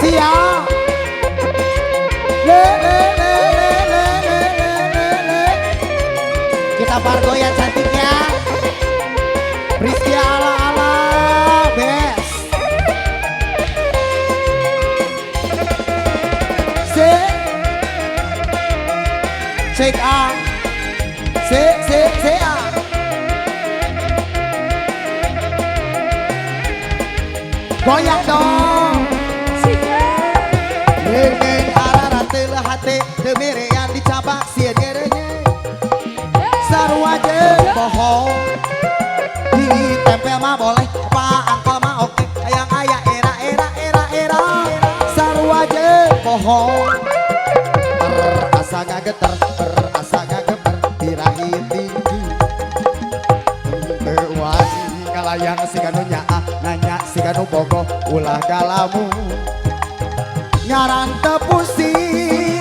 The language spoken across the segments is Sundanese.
Siap. Le le le le le le le le le. Kita bargoyan cantiknya. Rizky ala ala best. C cek A C C C A. Goyang dong. Lengen ararateul hate teu merean dicabak sieun ngerenge. Sarua jeung bohong. Ditempel mah boleh, paangkel mah oke. Hayang aya era era era era. Sarua jeung bohong. Terasa ngageter, terasa ngageber, birahi tinggi. Teu wani ngalayang siga nu nyaah, nanya siga nu bogoh, ulah galamu. Ngaran teu pusing,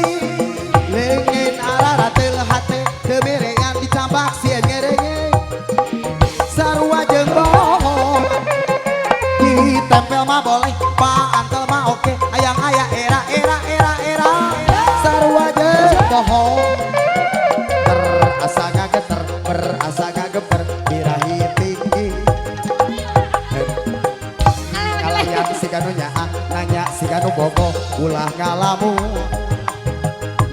leungeun ararateul hate, teu berean dicambak sieun ngerenge. Sarua jeung bohong, ditempel mah boleh, paantel mah oke. Hayang aya era era era era. Sarua jeung bohong. Terasa ngageter, berasa ngageber, birahi tinggi. Kalayan siga nu nyaah, nanya siga nu bogoh, ulah ngalamun.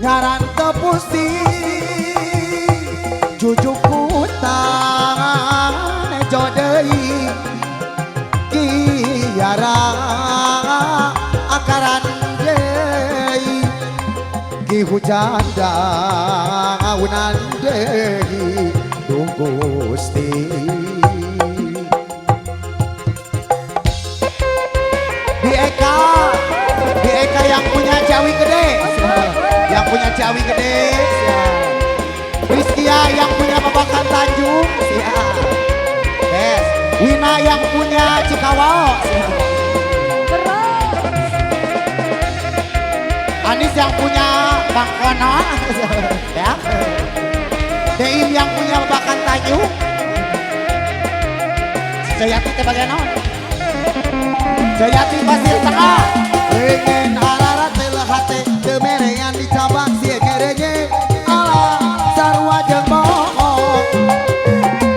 Ngaran teu pusing, jujuk ku tangan ejo deui. Kiara akaran deui, ki hujan daunan deui, duh Gusti. Di Eka yang punya Ciawi Gede, yang punya Ciawi Gede, Rizkia yang punya Babakan Tanjung, yes. Wina yang punya Cikawao, Anis yang punya Bangkona, ya. Deim yang punya Babakan Tanjung, Jayati teh bagian naon? Jayati Pasir Tengah. Pengen ararateul hate teu merean dicabak sieun ngerenge. Ala sarua jeung bohong.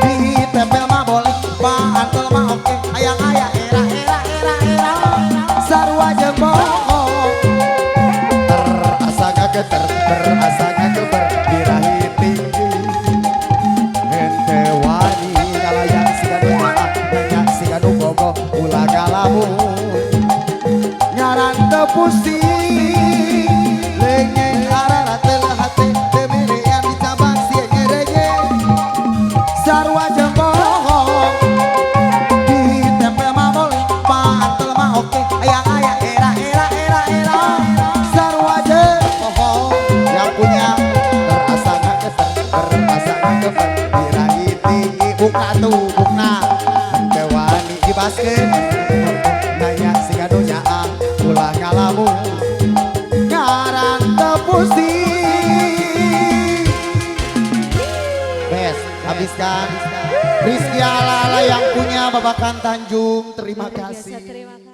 Ditempel mah boleh, paantel mah oke. Hayang aya era era era era. Sarua jeung bohong. Terasa ngageter, berasa ngageber, birahi tinggi. Hente wani ngalayang siga nu nyaah, nanya siga nu bogoh, ulah galamun. Ngaran teu pusing, leungeun ararateul hate, teu merean dicabak sieun ngerenge. Sarua jeung bohong, ditempel mah boleh, paantel mah oke. Hayang aya era era era era. Sarua jeung bohong. Yang punya terasa ngageter, berasa ngageber, birahi tinggi. Bukna tuh, bukna. Henteu wani dibaskeun, nanya siga nu nyaah, ulah ngalamun. Ngaran teu pusing. Bes, habiskan. Rizky ala-ala yang punya Babakan Tanjung, terima Luar biasa, kasih. terima kasih.